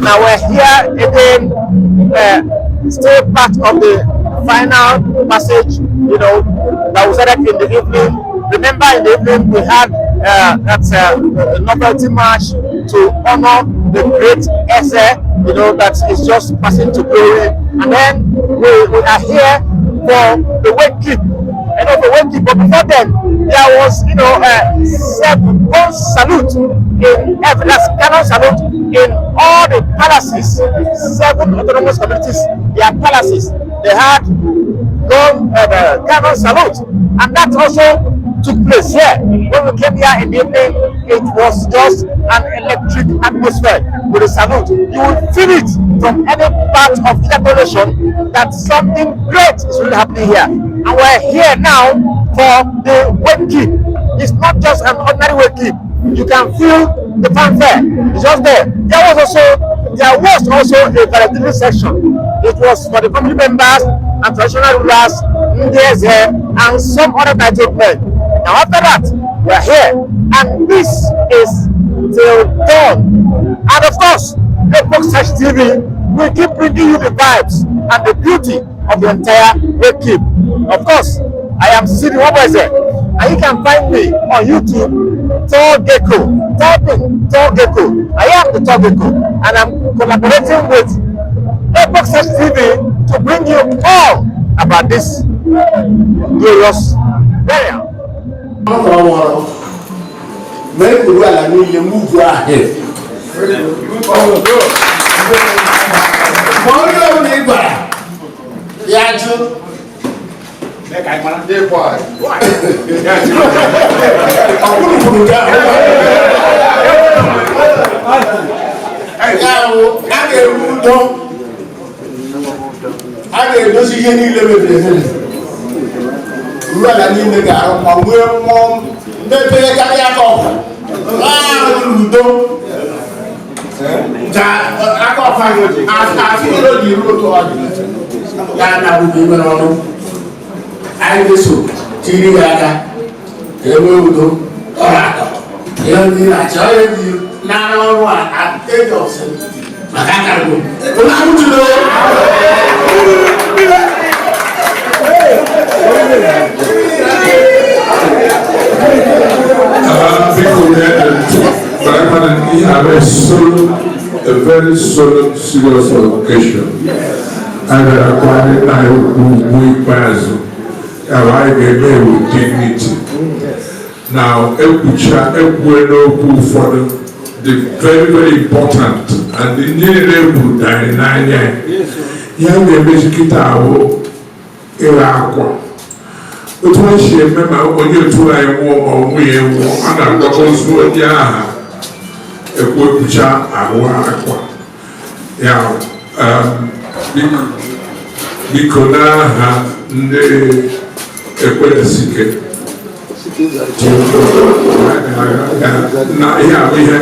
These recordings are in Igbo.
Now we're here again, still part of the final passage, that was started in the evening. Remember, in the evening we had that novelty march to honor the great Eze, that is just passing to glory. And then we are here for the wake keep. The wake keep. But before then, there was, a seven salute in every, that's cannon salute in all the palaces, seven autonomous communities, their palaces, they had gun, the cannon salute, and that also took place here. When we came here in the evening, it was just an electric atmosphere with a salute. You will feel it from any part of the nation that something great is really happening here. And we're here now for the wake keep. It's not just an ordinary wake keep. You can feel the fanfare. It's just there. There was also a valedictory section. It was for the family members and traditional rulers, Ndị Eze, and some other titled men. Now after that, we are here, and this is till dawn. And of course, Epoch Search TV will keep bringing you the vibes and the beauty of the entire wake keep. Of course, I am Sidi Wabeze, and you can find me on YouTube, Tall Gecko. Type in Tall Gecko. I am the Tall Gecko, and I'm collaborating with Epoch Search TV to bring you all about this glorious burial. Ọrụ mee ka Uruala niile move ahead. Ma onye ọbụla ị gwara ya jụ, ọ bụrụ kwuru nke ahụ ya wụ a ga-eru udo, a ga-edozi ihe niile mebiri emebi. Uruala niile ga-arụ ma nwee mmụọ mepere karịa aka ọkwa ahụ n'udo ka aka ọkwa asị ji ruo otu ọ dị ya na-abụghị ime n'ọrụ. Anyị ga-eso tiri ya aka ka e nwee udo tọrọ atọ. Ihe ndị na-achọ onye ji nara ọrụ a at age of 70 maka akarịgo onye amụtụrụ. Biko, but he have a very solemn, serious occasion. A ga-akwanye na ugwu ikpeazụ, ya bụ anyị ga-eme with dignity. Now, ekwucha ekwue n'okwu ụfọdụ dị very, very important, and ndị niile ekwuru anyị n'anya. Ihe a ga-emezi kịta ahụ ịgha akwa otu anyị si eme ma onye otu anyị nwụọ ma nwunye nwụọ, a na-agwakọ ozu onye aha ekwepụcha ahụ akwa ya. Biko, n'aha ndị Ekweresike na ihe abụ ihe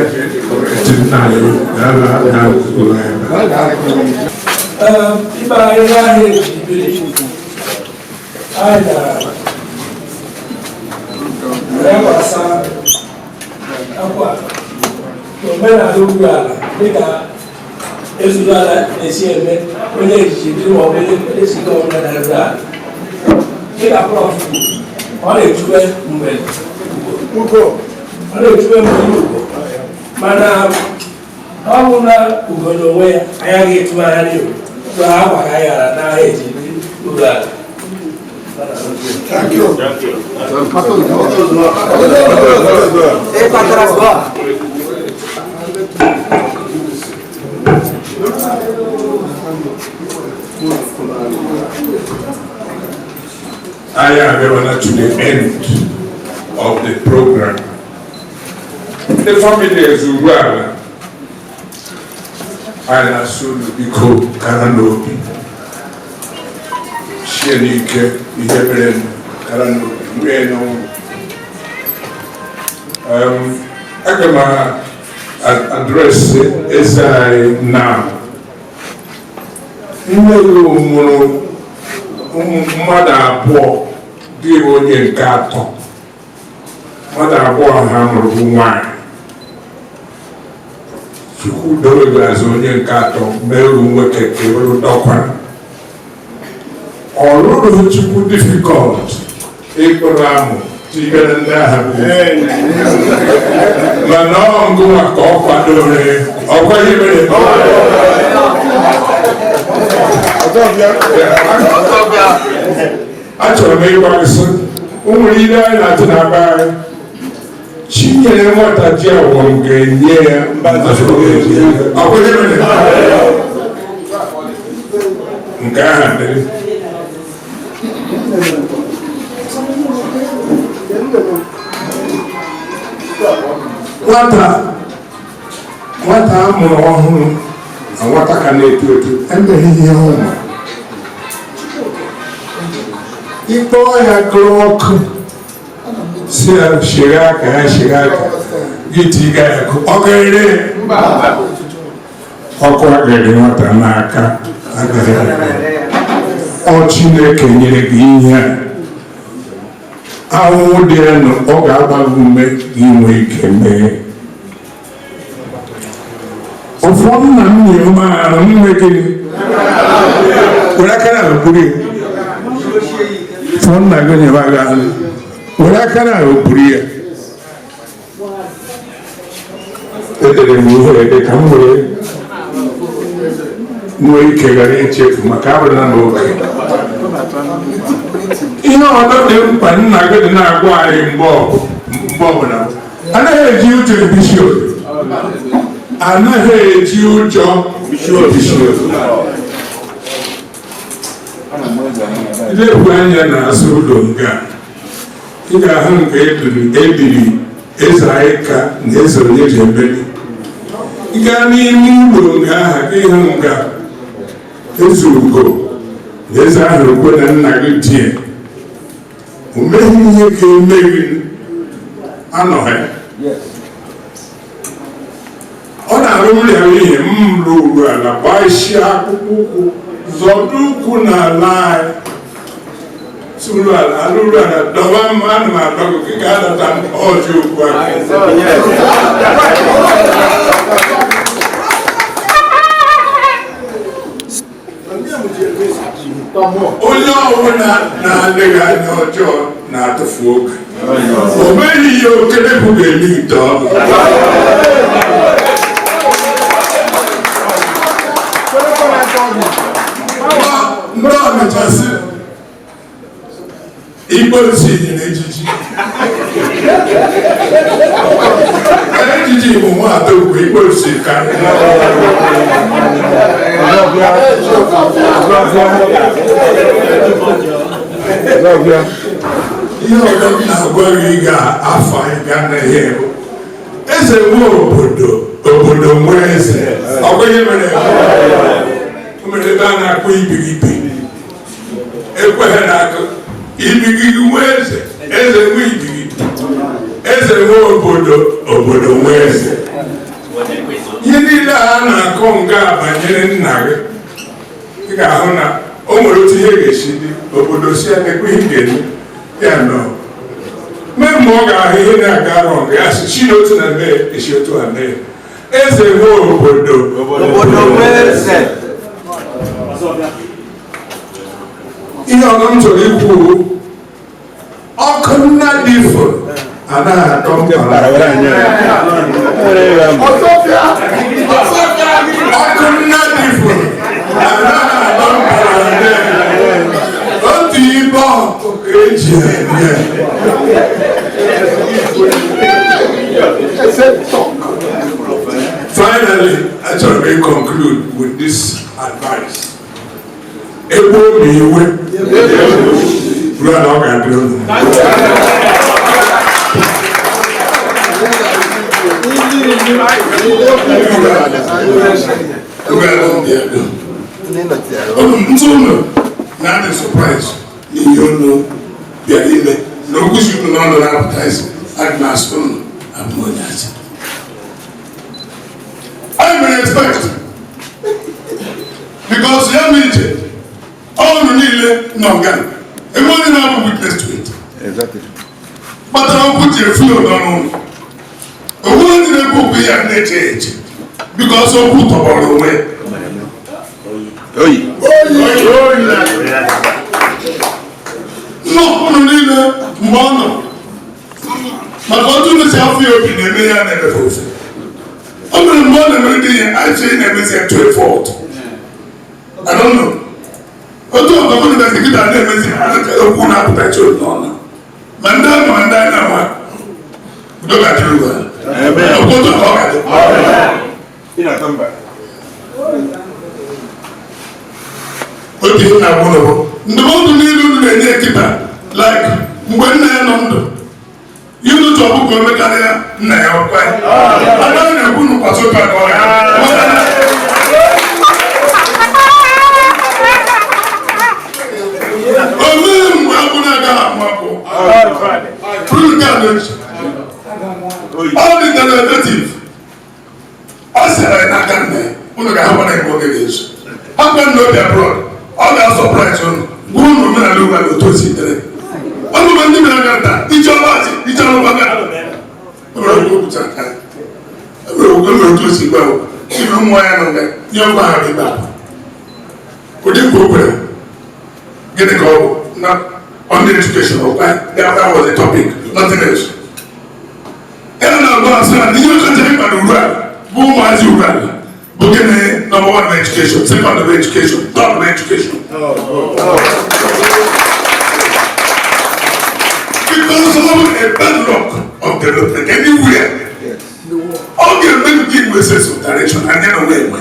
eti nna anyị na ụlọ ya. Ibe anyị ahịa eji biri anyị na-ekwasa akwa n'omenala Uruala, dịka ezuru ala na-esi eme onye ejiji biri ma ọ bụ onye esi omenala Uruala. Dịka Prof kwuru, ọ na-echuwe mgbe ugo, ọ na-echuwe mgbe ugo, mana ọ bụ na ugo n'onwe ya anyị agaghị etu anya n'ihu so akwa ka anyị ghara n'ahịa eji biri Uruala. Thank you. I am going to the end of the program. The family is well. Anyị na-asị unu biko kara n'obi, sie n'ike ihe mere kara n'obi nwee n'ọnwụ. Aga m address eze anyị na nne gị mụrụ ụmụ mmadụ abụọ, gị bụ onye nke atọ. Mmadụ abụọ ha mụrụ bụ nwanyị. Chukwu dobe gị azụ onye nke atọ, mee gị nwoke ka ị bụrụ dọkwara. Ọ rụrụ Chukwu difficult ịkpụrụ amụ tigere ndị agha bụ, mana ọ ngụnwa ka ọ kwadoro ọkwa ihe mere. Achọrọ m ịgwa gị sị, ụmụ niile anyị na-atụ na be anyị, Chinyere nwata ji awọm ga-enye ya ọkwa ihe mere nke ahụ dịrị. Nwata nwata a mụrụ ọhụrụ na nwata ka na-eto eto emeghị ihe ọma, ịkpọọ ya gụrụ ọkụ, si ya shigha aka ya shigha aka gị tiga ya kụ, ọ ga-ere ọkụ agaghị nwata n'aka agaghị ere. Ọ Chineke nyere gị ihe a, ahụhụ dị ya nụ, ọ ga-agba gị ume gị nwee ike mee. Ụfọdụ nna m nye umeala m nwe gịnị were aka na buru ya. Fọ nna gị nyere gị ahụ were aka na buru ya. Edere m ihe ede ka m were nwee ike ghara ichefu, maka abụrụla m oge. Ihe ọzọ dị mkpa nna gị dị na-agwa anyị mgbe ọbụla, anaghị eji ụjọ ebisi obodo, anaghị eji ụjọ ebisi obodo. Ilepụ anya n'azụ ụlọ nga, ị ga-ahụ nke ebiri eze anyị ka na eze onye ji emeri. Ị gaa n'ime ụlọ nga ahụ ka ịhụ nga eze ugo na eze ahụ ekwe na nna gị die, o meghị ihe ga-eme gị anọghị. Ọ na-arụ nri ahụ ihe m ruru ala gbachie akpụkpọ ụkwụ zọdụ ụkwụ n'ala anyị suru ala alụrụ ala dọba m, ana m adọ gị ka ga-adọta m ọjị okwu aka. Onye ọbụla na-adịghị anya ọjọọ na-atụfu oge, o meghị ihe okerekwu ga-eme ite ọnụ. Ndị ọnịchasị Igbo si nyere ejiji ejiji bụ nwata ugwu Igbo si karịa. Ihe ọzọ m na-agwa gị ga-afọ anyị ga na ihe bụ eze nwe obodo, obodo nwee eze. Ọ bụ ihe mere o mere ebe a na-akpọ ibiribi ekweghị na-akụ ibigigi nwee eze, eze nwee ibigigi, eze nwee obodo, obodo nwee eze. Ihe niile a na-akọ nga banyere nna gị, ị ga-ahụ na o nwere otu ihe ga-esi dị obodo si ya nekwe ihe ga-eme ya nọ mee mgbe ọ ga-ahụ ihe na-aga rọng, ya si chi n'otu na mee esi otu a mee. Eze nwee obodo, Obodo nwee eze. Ihe ọzọ m chọrọ ikwu, ọkụ nna dị fụrụ anaghị atọ mpara. Ọkụ nna dị fụrụ anaghị atọ mpara. Otu ibe ọkụ ka Eji eme. Finally, achọrọ m conclude with this advice. Ebe obi iwe ruo na ọ ga-adị unu. Ntụ unu na-adị surprise n'ihe unu bịara ime na okwusi unu n'ọnụ na-apụta isi adị m asị unu abụ m onye asị. I may expect because ya mere iche ọnụ niile nọ nga ebe onye na-abụ witness to it. Kpatara okwu ji efu n'ọnụ ụlọ onwe onye na-ekwu okwu ya na-eche eche because okwu tọgbọrọ onwe ya. Nnọọ niile mgbe ọ nọ maka otu unu si afọ ya obi na-eme ya na-emefe ofe o mere mgbe ọ na-emere dị ihe anyị na-emezi ya to a fault. I don't know. Otu ọgbakọ na kịta na-emezi okwu na-apụta chi n'ọnụ ma ndị ahụ ma ndị anya nwa udo ga-adịrị ugbu a. Okwu otu ọ ga-adị. Otu ihe na-agwụ n'ụbụ ndụmọdụ niile unu na-enye kịta, like mgbe nna ya nọ ndụ ihe otu ọbụkọ omekarịa nna ya ọkwa ya anaghị na-ekwu n'ụkwasị otu aka ọ ya. Olee mgbe akwụ na-agaghị amụ akwụ prove nke a n'echi ọ dị derivative ọ sịrị ya n'aka nna ya unu ga-ahụ na igbo oge ga-ezu hapụ nna obi abroad ọ ga-asọpraịz unu gwa unu omenala ugbu a na otu o si dere ọnụ mgbe ndị mere aga nta ije ọbachi ije ọrụ gbaga enwere okwu okwuchara ka enwere okwu enwere otu o si gwa ibe ụmụ ya nọ nga ihe ọgwa ha ibe akwa ụdị nkwa o kwere gịnị ka ọ bụ na on the education ọkwa that was the topic, nothing else. Ya na-agwa asị na ihe kacha mkpa na uru a bụ ụmụazị uru ala bụ gịnị? Number one bụ education, second bụ education, third bụ education, because ọ bụ a bedrock of development anywhere. Ọ ga-eme gị inwe sense of direction and then onwe enwe.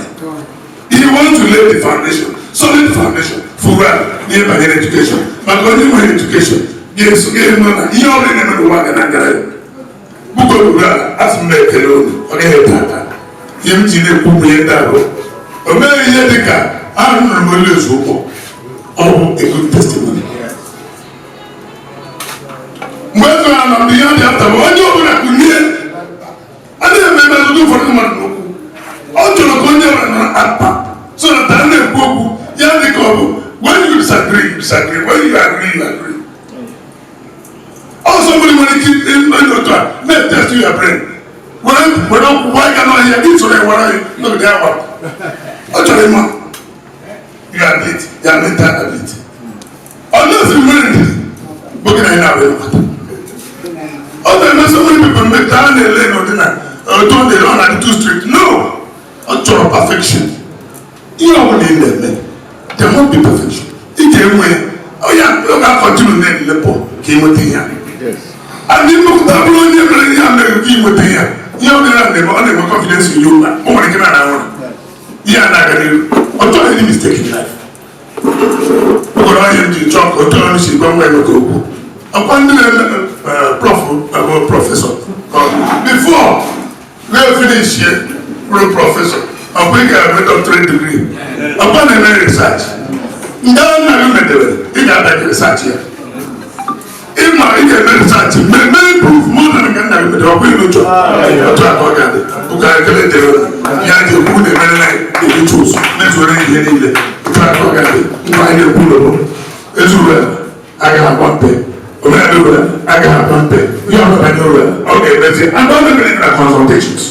You want to lay the foundation, solid foundation for well n'ihe banyere education maka onye nwere education ga-eso ga-enwe na ihe ọ bụla na-eme n'ụwa ga na-agara ya. Bụkọ uru ala asị m na-ekele unu ọ gaghị ete aka ihe m ji na-ekwu bụ ihe ndị a bụ o meghị ihe dị ka ahụ nụrụ m olu ezu ụkwụ ọ bụ a good testimony. Mgbe e zụrụ ala mgbe ihe ọ dị ata bụ onye ọbụla kunie adịghị eme ebe ọtụtụ ụfọdụ mmadụ n'okwu ọ chọrọ ka onye ọbụla nọrọ apa so that a na-ekwu okwu ya dị ka ọ bụ when you disagree, you disagree, when you agree, you agree. Also nwere nwere ike ịnọ otu a na-etest your brain were were ọkwụkwọ aka n'ọhịa gị soro ya were n'ogide ya gbara ọ chọrọ ịma your ability, your mental ability, unless you nwere ndidi bụ gị na ị na-abịa ịnabata ọ na-eme. So many people mmekọta a na-ele n'ụdị na otu ọ na-ele ọ na-adị too strict. No, ọ chọrọ perfection. Ihe ọ bụla ị na-eme, there must be perfection. Ị ga-enwe onye ọ ga-akọntinu na-elepụ ka ị nweta ihe a and mmepụta bụrụ onye mere ihe a mere ka ị nweta ihe a ihe ọ bụla na-eme ọ na-enwe confidence in you. O nwere ike na ahụrụ ihe a na-aga n'ihu ọ chọghị any mistake in life. Okoro onye ji chọọ ka otu ọrụ si gwa nwa emeka okwu ọkwa ndị na-eme prof bụ professor before wee finish ye bụrụ professor ọkwa ị ga-enwe doctorate degree ọkwa na-eme research ndị ahụ nna gị medebere ị ga-abịa research ya ịma ị ga-eme research mee improve more than nke nna gị medebere ọkwa ịnụ chọ otu a ka ọ ga-adị ụka ekele dịrị ya ji ekwu na-emere na ehicha ụzọ mezuore ihe niile otu a ka ọ ga-adị nkwa anyị na-ekwu n'obo ezuru agaghị agba mpe omenala uru agaghị agba mpe ihe ọbụla banyere uru ọ ga-emezi and ọ na-emere na consultations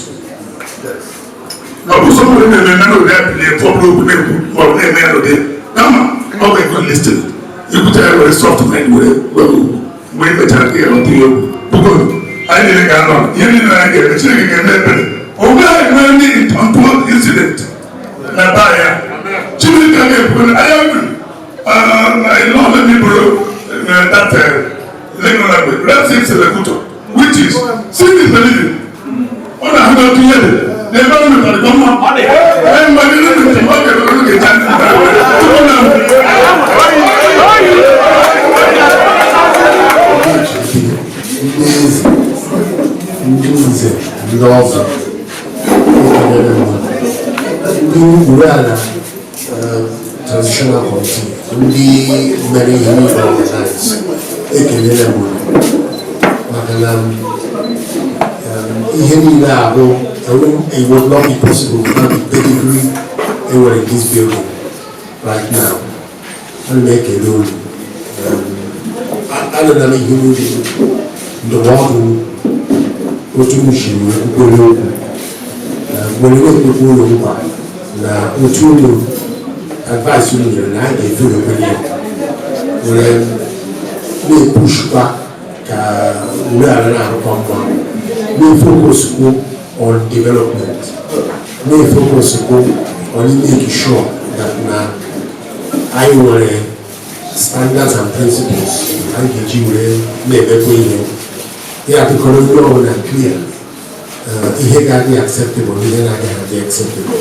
ọ bụ sọ mmadụ na-eme na n'ụdị abilie fọbụrụ okwu na-ekwu ma ọ bụ na-eme ya n'ụdị kama ọ bụ good listening ikwute ya were soft mind were gwa okwu mgbe ị mechara ka ịghọta ihe okwu bụgo anyị niile ga-anọ ihe niile anyị ga-eme Chineke ga-eme ebere onwe anyị nwere ndị untoward incident na be ya Chineke ga-ekwu na anyị nwere. I know let me borrow that Lingala language, repsim selecutio, which is seeing is believing. Ọ na-ahụ na otu ihe dị n'ebe ọ mepere ka mma. Ee, mgbe niile mepere, ọ ga-eme oge cha tupu na Ndị eze, ndị nze, ndị ọzọ, ekelere m ndị Urualla Transitional Committee, ndị mere ihe niile organize, ekelere m unu maka na ihe niile ahụ, it would not be possible without the pedigree enwere in this building right now. Ana m ekele unu. Anụla m ihe unu, ndụmọdụ, otu unu siri wee kwukwere okwu, were na-ekwekwa unu nkwa na otu unu advice unu nyere na a ga-efe ya, were na-epushkwa ka Urualla na-arụkwa mma, na-efocuskwu on development, na-efocuskwu on make sure that na anyị nwere standards and principles anyị ga-eji were na-emekwa ihe ya dịkọrọ onye ọbụla clear, ihe ga-adị acceptable na ihe na-agaghị adị acceptable,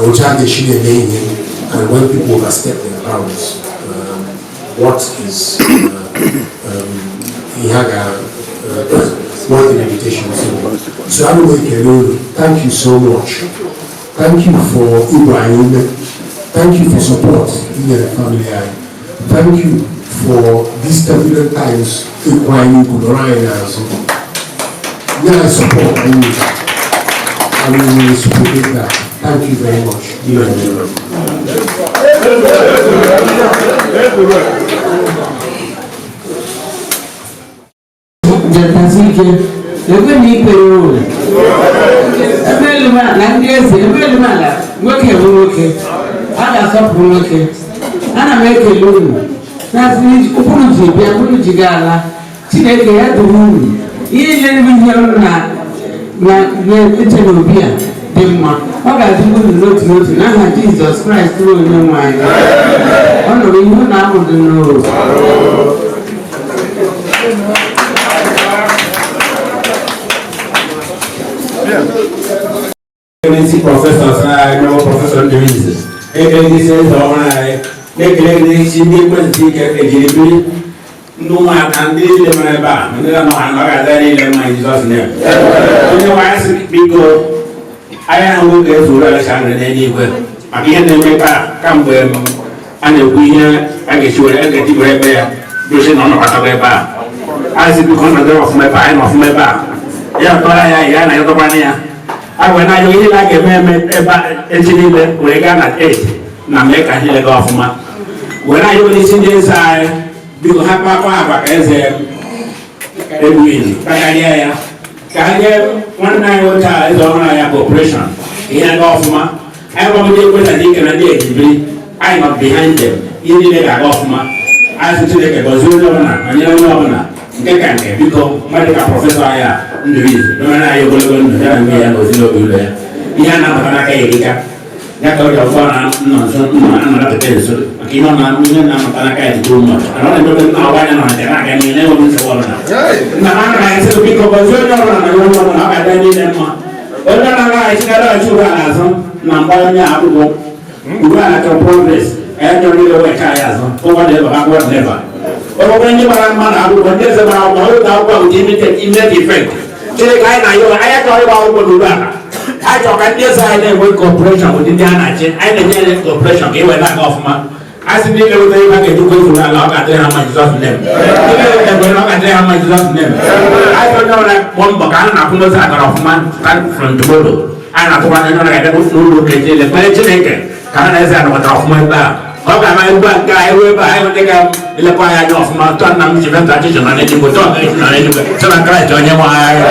otu a ga-esi na-eme ihe, and when people overstep their bounds, what is ihe a ga what the limitations are. So ana m ekele unu. Thank you so much. Thank you for ịgba anyị ume. Thank you for support i nyere family anyị. Thank you for these turbulent times, ịkwụ anyị ugwu, nọrọ anyị n'azụ, nye anyị support anyị need, and we will reciprocate that. Thank you very much. Amen. Jetasi ike ekwe na ikpere ụlọ ebe elu na ndị eze ebe elu ala, nwoke bụ nwoke, a ga-asọpụrụ nwoke. Ana m ekele unu na-asị ụkwụrụ ji bịa, ụkwụrụ ji ga ala. Chineke ya duru unu. Ihe niile bụ ihe unu na na-eche n'obi a dị mma, ọ ga-adịgbu unu n'otu n'otu n'aha Jizọs Kraịst bụ onye nwe anyị. Ọ nụrụ ihe unu ahụ dị n'ụlọ. Ndị professors anyị na Professor Ndụize, ekele ndị isi eze ọhụrụ anyị, na-ekele ndị isi ndị ekwentị ike ejiri biri, ndị ụmụaka, ndị niile mere ebe a, ndị na-anọ ha, ọ ga-adị niile mma in Jesus' name. Onye nwe anyị sị biko, anyị ahụ nwoke ezu ụlọ ala nwere n'eluigwe maka ihe na-eme ebe a kamgbe a na-ekwu ihe a ga-esi were a ga-eji were ebe ya dozie na ọ nọkọtawa ebe a. Anyị sị biko, ọ nọdụrụ ọfụma ebe a, anyị nọ ọfụma ebe a, ya tọrọ ya ya na ya tọkwana ya. A wee na-ayọ ihe na a ga-eme eme ebe a echi niile were gaa na 8 na mee ka ihe gaa ọfụma. Were ayọ n'isi ndị eze anyị, biko, ha kpakwa agwa ka eze Edwin kpakarịa ya, ka ha nye nwanne anyị nwoke a, eze ọhụrụ anyị, cooperation, ihe gaa ọfụma. Anyị gbagode ndị ekweta ike na ndị ejibiri anyị nọ behind them, ihe niile ga-aga ọfụma. Anyị sị Chineke gọzie onye ọbụla ma nyere onye ọbụla, nke ka nke, biko, mmadụ ka Professor anyị a, Ndụizu, domere anyị ogologo ndụ, ya na nwunye ya na ezinụlọ ụlọ ya. Ihe a na-abata n'aka ya erika ya ka ọ ji ọfọ na nọ nso nọ anọdapụta nso maka ihe ọ na ihe na-amụta n'aka ya dị too much, ana ọ na-emebe nna ọgba anya nọ nke na-aga n'ihe na-enweghị nsogbu ọbụla. Nna m, ana anyị sị biko, gọzie onye ọbụla na onye ọbụla, ọ ga-adị niile mma. Onye na-alaghachi alaghachi uru ala azụ na mgba onye akwụkwọ uru ala chọrọ progress, anyị chọrọ niile wecha anyị azụ, forward ever, backward never. Ọgbọgbọ ndị gbara mmadụ akwụkwọ, ndị eze gbara akwụkwọ, onye akwụkwọ with immediate effect. Chineke, anyị na-ayọ, anyị chọrọ ịgba akwụkwọ n'uru ala. Anyị chọrọ ka ndị eze anyị na-enwe cooperation with ndị a na-achị. Anyị na-enye ha cooperation ka e wee na-aga ọfụma. A sị ndị na-eweta ihe a ga-ejikwa ezuru ala, ọ ga-adịrị ha mma Jizọs name. Ndị na-eweta ego, ọ ga-adịrị ha mma Jizọs name. Anyị chọrọ onye ọbụla kpọọ mbọ ka a na-akwụ n'ozi agara ọfụma. Start from tomorrow, anyị na-atụkwa anya onye ọbụla ga-abịa n'ụlọ ụka echi kpere Chineke ka ha na eze anọkọtara ọfụma ebe a, ka ọ ga-ama ugbu a nke anyị ruo ebe a, anyị ndị ga-elekwa anyị anya ọfụma. Tụọ nna m ji metụ achịcha nọ n'eluigwe, tụọ ọganihu nọ n'eluigwe, sị na Kraịst onye nwe anyị.